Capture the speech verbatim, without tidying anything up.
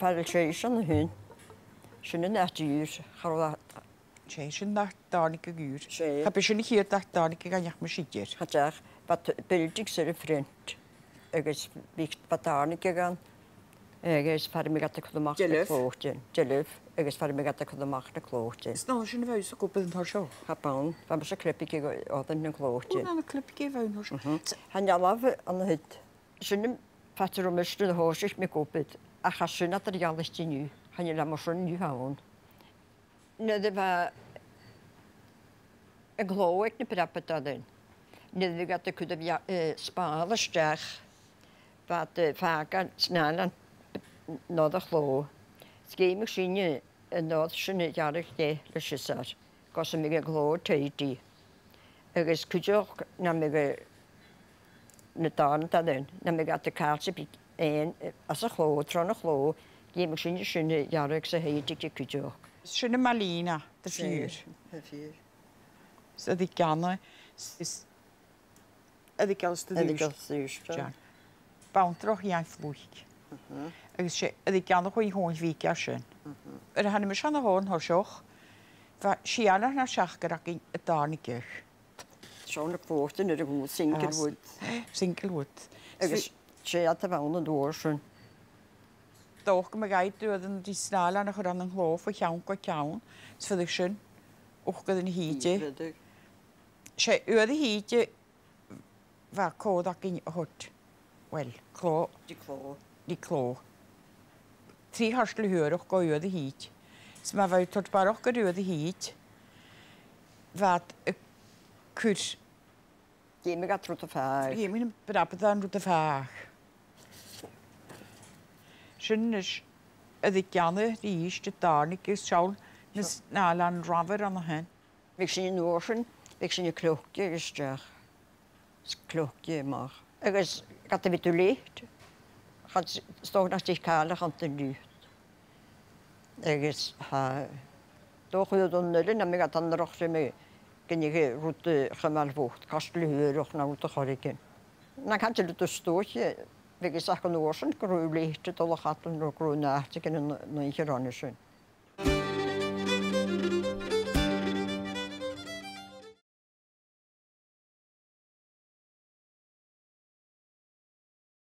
Bha e an seo an sin. Sin an t-àite ùr, cha robh. 'S e sin an t-àite dàrnaig ùr. 'S e. Cha b' e sin a' chiad àite dàrnaig a dh'fhàg mise idir. Cha deach, bha t-, building air a' phrint, agus bha, bha dàrnaig ann, agus feumaidh iad a' cur a-mach na clòitean. Dealbh. Dealbh, agus feumaidh iad a' cur a-mach na clòitean. Is an uair sin a bha thusa ag obair an toiseach? Cha b' ann, bha mise a' clipeadh aig oidean nan clòitean. Ò, na clipeadh a bha thu an toiseach. Mhm. Chan eil làmh ann a-nis. Sin am facal a bha mise a' dèanamh an toiseach, mi ag obair, ach tha sin eadar-dhealaichte an-diugh, chan eil e mar sin an-diugh ann. Nuair a bha an clò aig na preabadaran, nuair a bhiodh iad a' cur a' bhia-, eh, spàl a-steach, bha iad a' fàgail an snàthlainn an uair a' chlò. 'S dh'fheumadh sinne an uair sin a ghearradh dheth le siosar, gus am biodh an clò tidy. Agus cuideachd nam biodh na dàrnadair, nam biodh iad a' càirdeas beag fhèin, eh, às a' chlò, tron a' chlò, dh'fheumadh sinne sin a ghearradh 's a thidy cuideachd. Sin am mailín, tha fìor. Tha fìor. 'S a' cheann, 's, 's a' cheann 's a' cheann 's a' cheann. Banntrach dhen fhliuch. Mhm. Agus 's e a' cheann a chuir a' chòin bhig air sin. Mhm. Nuair a thàinig mise an-seo an toiseach, bha sìolaichean na seachdain againn a' dàrnadh. Seo na clòitean air a' bhùth, single wood. Single wood. Agus 's e iad a bh' ann an uair sin. Dòcha gum biodh iad a' dol dhan t-snàthlainn a chur ann an clò bho cheann gu ceann, 's bhiodh sin uachdar na h-ìre. Bhiodh. 'S e uair a thìde bha còir againn a thoirt, well, clò. Ri clò. Ri clò. Trì chairteal uarach gu uair a thìde. 'S ma bha thu a' toirt barrachd gu uair a thìde, bha iad a' cur. Dh'fheumadh iad rud a phàigheadh. Dh'fheumadh na preabadair rud a phàigheadh. Sin a-nis a' cheann a-rithist a' dàrnadh agus seall na snàthlainn reamhar an sin. Bhiodh sinn an uair sin, bhiodh sinn a' cleachdadh a-steach. 'S a' cleachdadh a-mach. Agus ged a bhiodh tu leat, cha, 's dòcha nach deach càil a chur an-diugh. Agus tha, dòcha gun do dh'fhalbh, nam biodh iad an-dràsta, mi, gun deigheadh rud a chumail bhot, cairteal uarach no rud a chòrd riutha. Nan canadh tu stòiridh, bhiodh fhios aca an uair sin gun robh tu leat a' dol a chadal no gun robh an t-àite gun an, an oidhche roimhe sin.